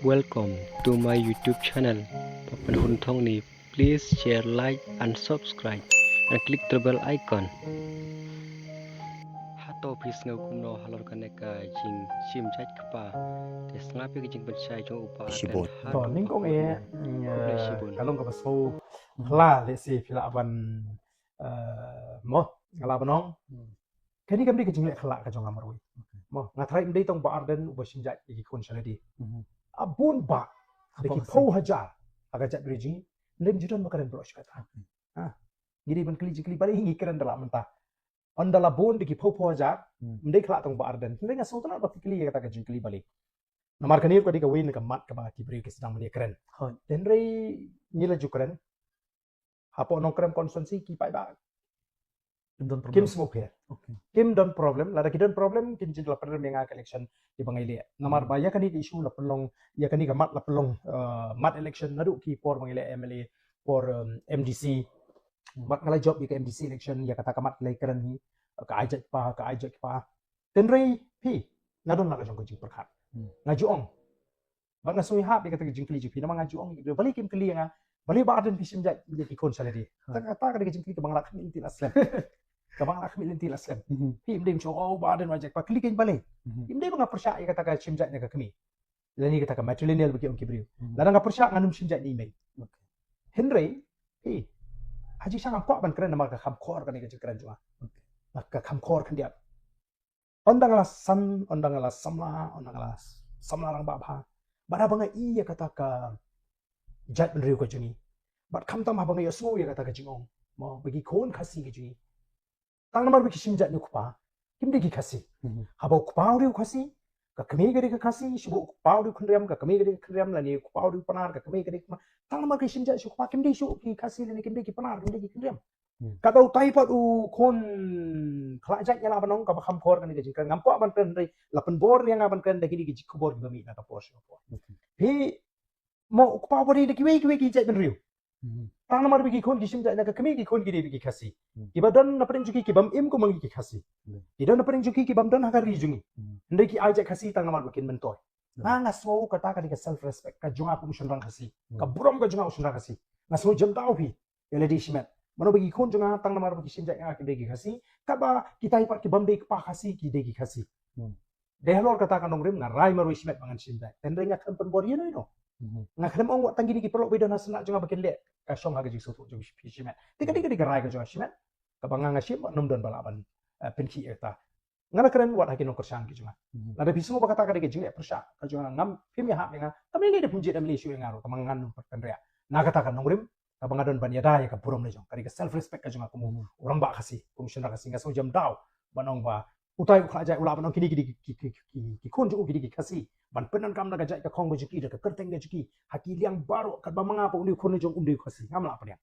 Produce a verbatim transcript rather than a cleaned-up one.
Welcome to my YouTube channel, Papan Hun Thongni. Please share, like and subscribe and click the bell icon. Hato phi sngew kumno halor kane ka jingshim jait kpa? Te sngap ïa ka jingpynshai jong u Bah Shibun. Ardent. To, hato nyngkong eh, khublei shibun. Ka long kaba sngewhla lehse phi lah ban, eh, mo, nga lah ban ong. Hmm. Kane kam dei ka jingleh khlak ka jong nga marwei. Okay. Mo, nga tharai ym dei tang Bah Ardent uba shim jait ïa ki khun sha lade. Mhm. A bun bah, da ki phew hajar, ha ka jaitbynriew jong ngi, ym ju don ba kren baroh shi katta. Okay. Ha. Ngi dei ban kylli jingkylli balei ngi kren da la mynta. Ynda la bun da ki phew phew hajar, hmm, ym dei khlak tang Bah Ardent. Hynrei nga sngewtynnat ba phi kylli ïa kata ka jingkylli balei. Namar kane ruh ka dei kawei na ka mat kaba ki briew ki sdang ban ïakren. Hooid. Hynrei ngi la ju kren. Hapoh Nongkrem constituency ki paidbah kim sngewpher. Okay. Kim don problem, lada ki don problem, kin jin la pynrem ïa nga ka election kiba ngi leh. Namar ba ïa kane ka issue la pynlong, ïa kane ka mat la pynlong, eh, mat election naduh ki por ba ngi leh M L A, por, em, M D C. Hmm. Bad nga la jop ïa ka M D C election, ïa kata ka mat la kren hi, ka ai jait kpa, ka ai jait kpa. Hynrei phi, nga don la ka jong ka jingpyrkhat. Hmm. Nga ju ong. Bad nga sngew ïahap ïa kata ka jingkylli jong phi, namar nga ju ong, balei kim kylli ïa nga, balei Bah Ardent phi shim jait ïa ki khun sha lade. Hmm. Kata, kata ka dei ka jingkylli kaba nga la khmih lynti la slem. Kaba nga la khmih lynti la slem. Mhm. Phi ym dei ban shu ong, oh, Bah Ardent wad jait kpa, kylli kein balei. Mhm. Ym dei ba nga pyrshah ïa kata ka shim jait na ka kmie. Lane kata ka matrilineal ba ki ong ki briew. Mhm. Lada nga pyrshah ngan ym shim jait na i mei. Okay. Hynrei, eh, ha jingshisha ngam kwah ban kren namar ka kham khor kane ka jingkren jong nga. Okay. Ka kham khor khyndiat. Ynda nga la san, ynda nga la samla, ynda nga la samla rangbah bha. Bad haba nga i ïa kata ka jaitbynriew ka jong ngi. Bad khamtam haba nga ïohsngew ïa kata ka jingong. Mo, ba ki khun Khasi ka jong ngi. Tang namar ba ki shim jait na u kpa, kim dei ki Khasi. Mhm. Haba u kpa u dei u Khasi, ka kmie ka dei ka Khasi, shuh u kpa u dei u Khynriam, ka kmie ka dei ka Khynriam, lane u kpa u dei u Pnar, ka kmie ka dei ka Pnar. Tang namar ki shim jait sha u kpa, kim dei shuh ki Khasi, lane kim dei ki Pnar, kim dei ki Khynriam. Hmm. Kata utai pat u khun khlajait nga lah ban ong kaba kham khor kane ka jingkren. Ngam kwah ban kren hynrei la pynbor ïa nga ban kren da kine ki khubor kiba mih na ka por sha ka por. Okay. Phi mo u kpa u ba dei da kiwei kiwei ki jaitbynriew. Hmm. Tang namar ba ki khun ki shim jait na ka kmie ki khun ki dei ba ki Khasi. Hmm. Kiba don na pdeng jong ki ki bym im kum ngi ki Khasi. Hmm. Ki don na pdeng jong ki ki bym don ha ka ri jong ngi. Hmm. Hynrei ki ai jait Khasi tang namar ba kin myntoi. Hmm. Nga nga sngew kata ka dei ka self respect ka jong nga kum u shynrang Khasi. Hmm. Ka burom ka jong nga u shynrang Khasi. Nga sngew jem daw phi. Ïa lade shimet. Mano ba ki khun jong nga tang namar ba ki shim jait ïa nga ki dei ki Khasi. Katba kitai pat ki bym dei kpa Khasi ki dei ki Khasi. Hmm. Dei halor kata ka nongrim nga rai marwei shimet ba ngan shim jait. Hynrei nga khlem pynbor ïa no ïa no. Hmm. Nga khlem ong wat tang kine ki paralok ba don ha seng jong nga ba kin leh ka shong ha ka jingsngewthuh jong phi shimet. Te ka dei ka dei ka rai ka jong nga shimet. Kaba nga nga shim ba ym don ba lah ban, eh, pynkhih ïa kata. Nga la kren wat ha ki nongkyrshan ki jong nga. Mhm. Lada phi sngew ba kata ka dei ka jingleh pyrshah ka jong nga ngam, phim ïahap ïa nga. Kam lei lei da phim jied da lei shuh ïa nga ruh, tangba ngan ym pat kynriah. Na kata ka nongrim kaba nga don ban ïada ïa ka burom la jong, ka dei ka self respect ka jong nga kum u rangbah Khasi, kum u shynrang Khasi. Nga sngew jem daw ban ong ba utai u khlajait u lah ban ong kine ki dei ki, ki, ki, ki, ki khun jong u ki dei ki Khasi. Ban pyndonkam da ka jait ka khong ka jong ki, da ka kyrteng ka jong ki ha ki liang baroh, katba ma nga pat une u khun la jong um dei u Khasi. Ngam lah pdiang.